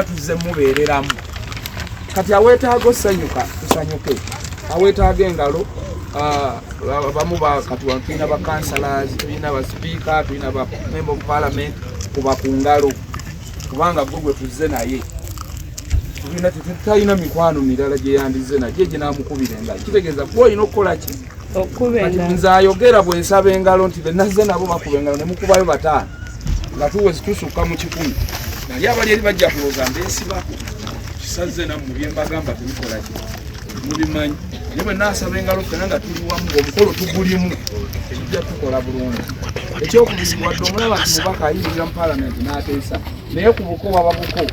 Tuzze mubeereramu. Kati aweetaaga osanyuka, tusanyuke. Aweetaaga engalo, abamu kati wano tulina ba councillors, tulina ba speaker, tulina ba member of parliament, kuba ku ngalo kubanga gwe gwe tuzze naye. Tulina talina mikwano mirala gye yandize naye gye naamukubira engalo. Kitegeeza gwe olina okukola ki? Kati nze ayogera bwe nsaba engalo nti be nazze nabo bakuba engalo ne mukubayo 5 nga tuwezi tusukka mu 100. Nali abali eri bajja kulowooza mbeesibako. Kisazze nammwe bye mbagamba tebikola ki? Mubimanyi. Naye bwe naasaba engalo ffenna nga tuli wamu ng'omukolo tugulimu, kijja tukola bulungi. Ekyokubiri, wadde omulaba nti mubaka ayingira mu paalamenti n'ateesa, naye ku buko waba buko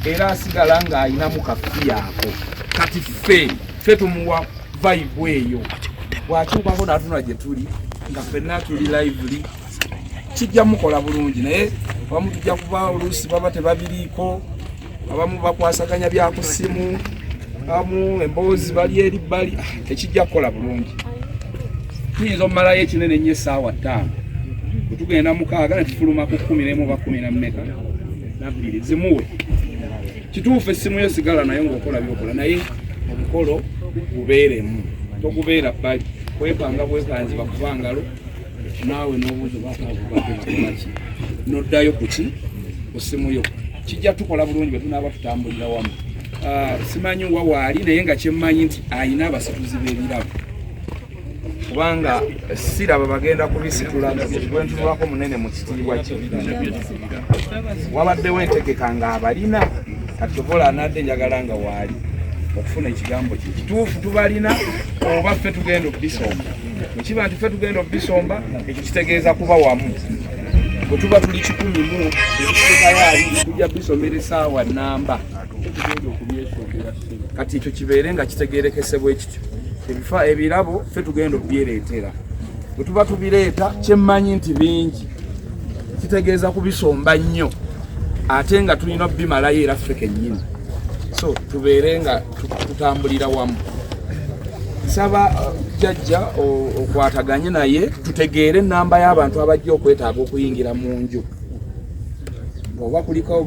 era asigala ng'alinamu kafiya ako. Kati ffe tumuwa vibe eyo. Bw'akyukako n'atunula gye tuli nga ffenna tuli lively, kijja mukola bulungi. Naye abamu tujja kuba oluusi baba tebabiriiko, abamu bakwasaganya bya ku ssimu, abamu emboozi bali eri bbali, tekijja kukola bulungi. Tuyinza omumalayo ekinene ennyo essaawa 5, bwe tugenda 6 ne tufuluma ku 11 oba 12 zimuwe. Kituufu essimu yo sigala nayo ng'okola by'okola, naye omukolo gubeeremu, togubeera bbali. Kwepanga bwepanzi bakuba ngalo naawe n'obuuza oba bakola ki, n'oddayo ku ki ku ssimu yo. Kijja tukola bulungi bwe tunaaba tutambulira wamu. Simanyi wa waali, naye nga kyemmanyi nti ayina abasituzi b'ebirabo, kubanga siraba bagenda kubisitula bwentunulako munene mu kitiibwa kye. Wabaddewo entegeka ng'abalina, kati obola anadde njagala nga waali okufuna ekigambo kye kituufu. Tubalina oba ffe tugenda okubisomba? Bwe kiba nti ffe tugenda okubisomba, ekyo kitegeeza kuba wamu. Bwe tuba tuli 100 mu ekituukayo ali tujja bisomera essaawa namba. Kati ekyo kibeere nga kitegeerekese bwe kityo. Ebifa ebirabo ffe tugenda okubyereetera. Bwe tuba tubireeta, kyemmanyi nti bingi, kitegeeza kubisomba nnyo, ate nga tulina okubimalayo era ffe kennyini. So tubeere nga tutambulira wamu. Nsaba jjajja okwataganye naye tutegeere ennamba y'abantu abajja okwetaaga okuyingira mu nju. Oba kuliko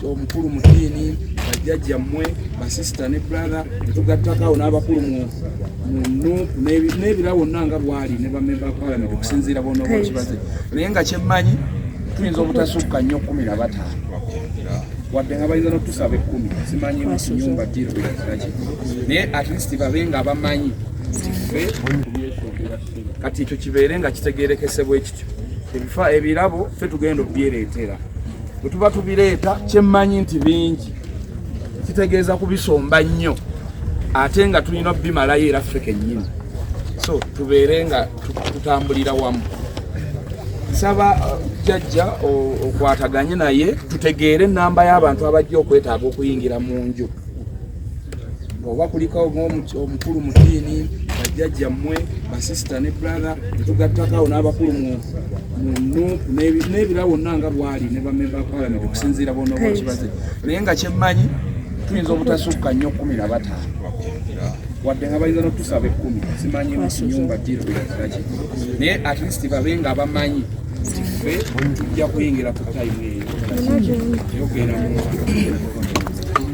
omukulu mu ddiini, bajjajja mmwe, basisita ne brother, ne tugattako awo n'abakulu mu NUP n'ebirala wonna nga bwali ne bamemba ba parliament okusinziira bonna oba kibaze. Naye nga kyemmanyi tuyinza obutasukka nnyo 15, wadde nga bayinza n'otusaba 10, simanyi mu kinyumba ddiiro bwekiraki, naye at least babe nga bamanyi nti ffe. Kati ekyo kibeere nga kitegeerekese bwe kityo. Ebifa ebirabo ffe tugenda okubyereetera. Bwe tuba tubireeta, kyemmanyi nti bingi, kitegeeza kubisomba nnyo, ate nga tulina okubimalayo era ffe kennyini. So tubeere nga tutambulira wamu. Nsaba jjajja okwataganye naye tutegeere ennamba y'abantu abajja okwetaaga okuyingira mu nju. Oba kuliko omukulu mu ddiini, bajjajja mmwe, basisita ne brother, ne tugattako awo n'abakulu mu NUP n'ebirala wonna nga bwali ne bamemba ba parliament okusinziira bonna oba kibaze. Naye nga kyemmanyi tuyinza obutasukka nnyo 15, wadde nga bayinza n'otusaba 10, simanyi mu kinyumba ddiiro bwekiraki, naye at least babe nga bamanyi nti ffe tujja kuyingira ku time eyo yogenda mu.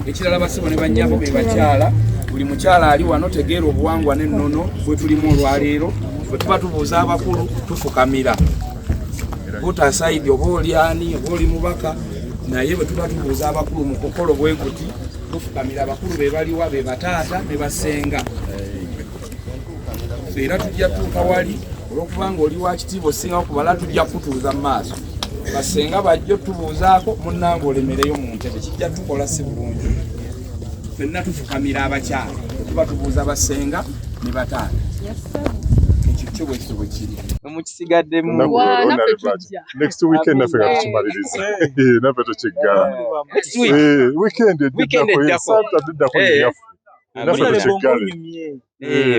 Ekirala, basibo ne bannyabo be bakyala, buli mukyala ali wano tegeera obuwangwa n'ennono bwe tulimu olwaleero. Bwe tuba tubuuza abakulu tufukamira, put aside oba oli ani oba oli mubaka, naye bwe tuba tubuuza abakulu mu kukolo bwe guti tufukamira. Abakulu be baliwa? Be bataata ne basenga. Era tujja tuuka wali olwokubanga oli wa kitiibwa osingawo kubala, tujja kutuuza mu maaso. Basenga bajjo tubuuzaako, munnange olemereyo mu ntebe, kijja tukola si bulungi. Ffenna tufukamira abakyala tuba tubuuza basenga ne bataata. Ekyo kyo bwe kityo bwe kiri. Mukisigaddemu. Next weekend naffe nga tukimaliriza, naffe tukiggala. Weekend eddako, Saturday eddako yaffe, naffe tukiggale.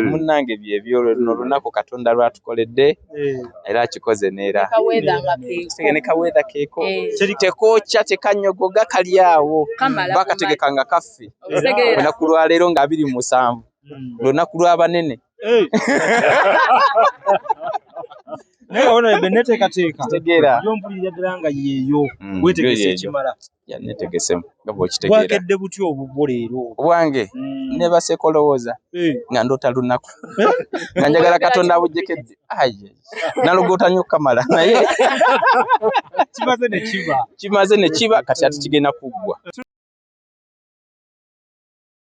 Munnange, byebyo luno olunaku Katonda lwatukoledde era akikoze neera ne kaweather keeko, tekookya, tekanyogoga, kali awo bakategeka nga kaffe. Olunaku lwaleero nga 27, lunaku lw'abanene. Naye wabona be neteekateeka. Kitegeera. Yompulira ddala nga yeeyo. Weetegese ekimala. Ya netegese nga bw'okitegeera. Bwakedde butya obubwo leero? Obwange nebaseeko lowooza nga ndoota lunaku. Nga njagala Katonda abugyekedde. Ayi. Nalogoota nnyo kamala naye kimaze ne kiba. Kimaze ne kiba kati ate kigenda kuggwa.